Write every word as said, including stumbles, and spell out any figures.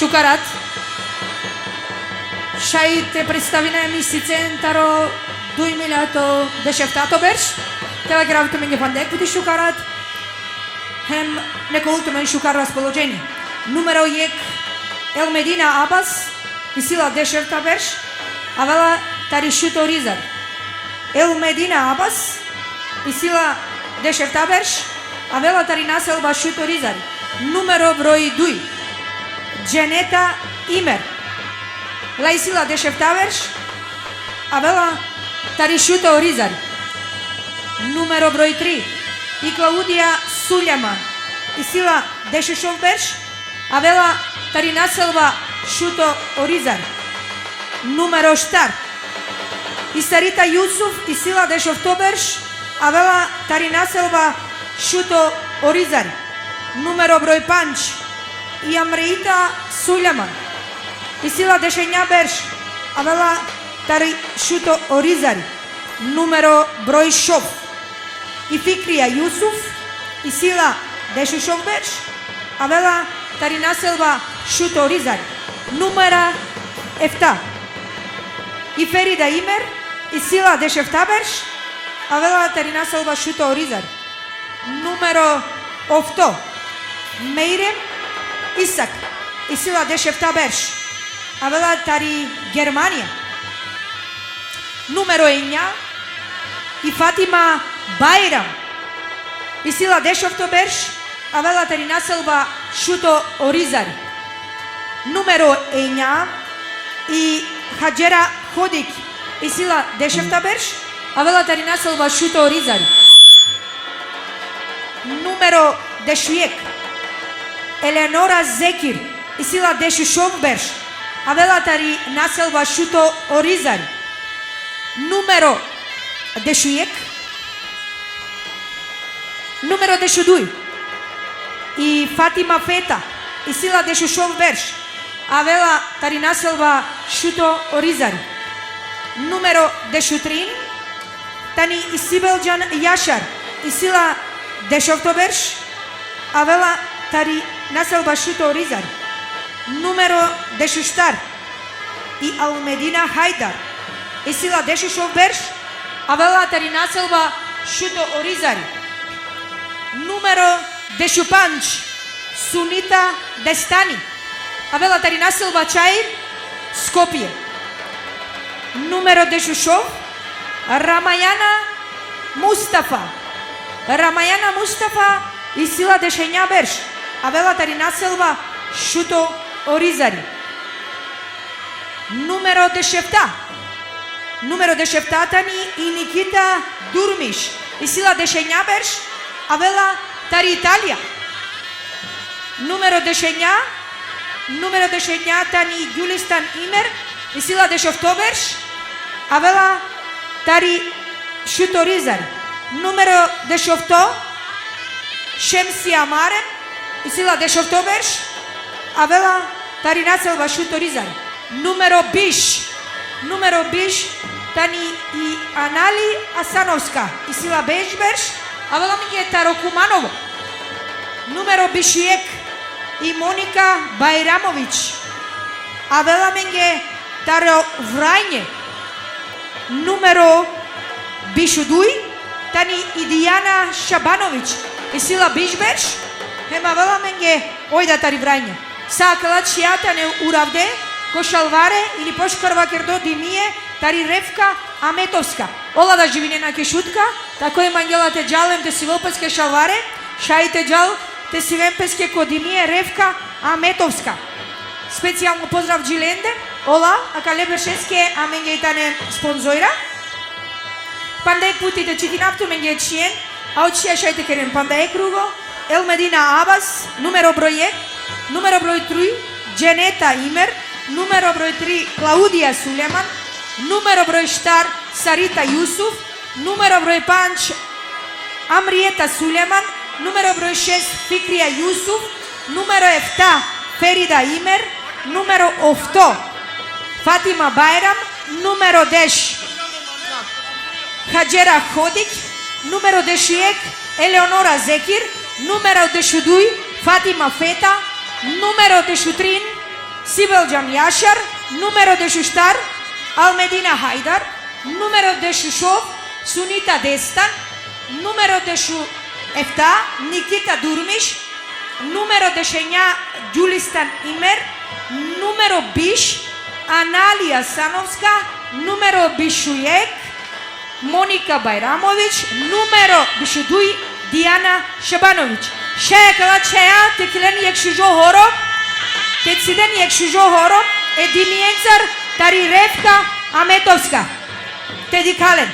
Šukar rat. Šaj te predstavina e misicen taro duj miljato dešeftato berš. Te vakerav tumenge pandek buti šukar rat. Hem nek ovel tumen šukar raspoloženje. Numero jek, Elmedina Abbas, isi la dešefta berš, avela tari Šuto Orizari. Elmedina Abbas, isi la dešefta berš, avela tari naselba Šuto Orizari. Numero broj duj, Dženeta Imer. La isi la dešefta berš, avela tari Šuto Orizari. Numero broj tri, i Klaudija Suljaman. Isi la dešušov berš, avela tari naselba Šuto Orizari. Numero štar, i Sarita Jusuf, isi la dešofto berš, avela tari naselba Šuto Orizari. Numero broj pandž, i Amreita Suljaman, isi la dešenja berš, avela tari Šuto Orizari. Numero broj šov, i Fikrija Jusuf, isi la dešušov berš, avela tari naselba Šuto Orizari. Numero efta, i Ferida Imer, isi la dešefta berš, avela tari naselba Šuto Orizari. Numero ofto, Meirem Isak, isi la dešefta berš, avela tari Germanija. Numero enja, i Fatima Bajram, isi la dešofto berš, avela tari naselba Šuto Orizari. Numero enja, i Hadžera Hodik, isi la dešefta berš, avela tari naselba Šuto Orizari. Numero dešujek, Eleonora Zekir, isi la dešušov berš, avela tari naselba Šuto Orizari. Numero dešujek, numero dešuduj, i Fatima Feta, isi la dešušov berš, avela tari naselba Šuto Orizari. Numero dešutrin, tani i Sibelđan Jašar, isi la dešofto berš, avela tari naselba Šuto Orizari. Numero dešuštar, i Almedina Hajdar, isi la dešušov berš, avela tari naselba Šuto Orizari. Numero dešupandž, Sunita Destani, avela tari naselba Čair, Skopje. Numero dešušov, Ramajana Mustafa. Ramajana Mustafa, isi la dešenja berš, avela tari naselba Šuto Orizari. Numero dešefta. Numero dešefta tani i Nikita Durmiš, isi la dešenja berš, avela tari Italija. Numero dešenja, numero dešenja tani Gjulistan Imer, isi la dešofto berš, avela tari Šuto Orizari. Numero dešofto, Šemsija Marem, isi la dešofto berš, avela tari naselba Šuto Orizari. Numero biš, numero biš tani i Anali Asanovska, isi la biš berš, avela amenge taro Kumanovo. Numero biš jek, i Monika Bajramović, avela amenge taro Vranje. Numero biš u duj tani i Dijana Šabanović, isi la biš berš, hem avela amenge oj da tari Vranje. Sa akala čhija tane uravde ko Šalvare ili pošukar vakerdo Dimie, tari Refka Ametovska. Ola da živinena ki Šutka, tako i mangela te džal hem te sivel peske Šalvare, šaj te džal te siven peske ko Dimie Refka Ametovska. Specijalno pozdrav dži lende, ola, akale beršeske amenge i tane sponzora. Panda jek puti te čitinav tumenge čhijen, a o čhija šaj te keren panda jek krugo, Elmedina Abbas, numero broj jek, numero broj tri, Dženeta Imer, numero broj tri, Klaudija Sulejman, numero broj štar, Sarita Jusuf, numero broj pandž, Amrijeta Sulejman, numero broj šest, Fikrija Jusuf, numero efta, Ferida Imer, numero ofto, Fatima Bajram, numero deš, Hadžera Hodik, numero dešujek, Eleonora Zekir, numero dešuduj, Fatima Feta, numero dešutrin, Sibeljan Jašar, numero dešuštar, Almedina Hajdar, numero dešušov, Sunita Destan, numero dešuefta, Nikita Durmiš, numero dešenja, Gjulistan Imer, numero biš, Analija Sanovska, numero bišujek, Monika Bajramović, numero bišuduj, Dijana Šabanović. Šaj akala čhaja te kelen jekh šužo horo, te ciden jekh šužo horo e dimiencar tari Refka Ametovska. Te dikha len.